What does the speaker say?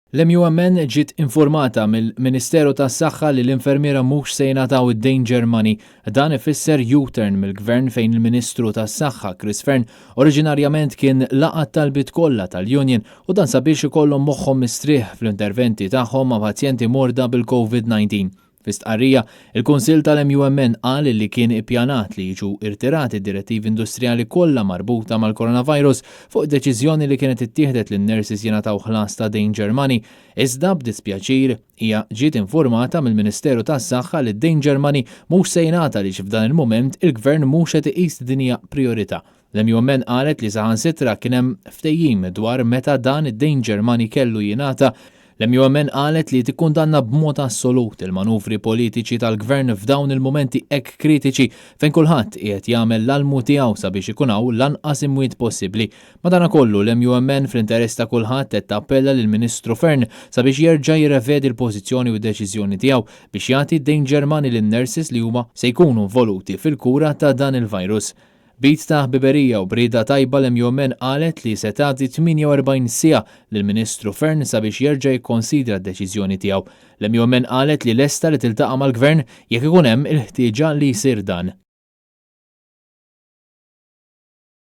L-MUMN ġiet informata mill-Ministeru tas-Saħħa li l-infermiera mhux se jingħataw id-danger money. Dan ifisser U-turn mill-Gvern fejn il-Ministru tas-Saħħa Chris Fearne oriġinarjament kien laqa' t-talbiet kollha tal-union u dan sabiex ikollhom moħħhom mistrieħ fl-interventi tagħhom ma' pazjenti morda bil-COVID-19. Fi stqarrija, il-Kunsill tal-MUMN qal li kien ippjanat li jiġu irtirati d-direttivi industrijali kollha marbuta mal-coronavirus fuq deċiżjoni li kienet ittieħdet li n-nurses jingħataw ħlas ta' danger money. Iżda b'dispjaċir hija ġiet informata mill-Ministeru tas-Saħħa li d-danger money mhux se jingħata għaliex f'dan il-mument il-Gvern mhux qed iqis li din hija prijorità. L-MUMN qalet li saħansitra kien hemm ftehim dwar meta dan id-danger money kellu jingħata. L-MUMN qalet li tikkundanna b'mod assolut il-manuvri politiċi tal-Gvern f'dawn il-mumenti hekk kritiċi fejn kulħadd qiegħed jagħmel l-almu tiegħu sabiex ikun hawn l-anqas imwiet possibbli. Madankollu, l-MUMN fl-interess ta' kulħadd qed tappella lill-Ministru Fearne sabiex jerġa' jirrevedi l-pożizzjoni u d-deċiżjoni tiegħu biex jagħti danger money lin-nurses li huma se jkunu involuti fil-kura ta' dan il-virus. B'id ta' ħbiberija u b'rieda tajba l-MUMN qalet li se tagħti 48 siegħa lill-Ministru Fearne sabiex jerġa' jikkonsidra d-deċiżjoni tiegħu. L-MUMN qalet li lesta li tiltaqa' mal-Gvern jekk ikun hemm il-ħtieġa li jsir dan.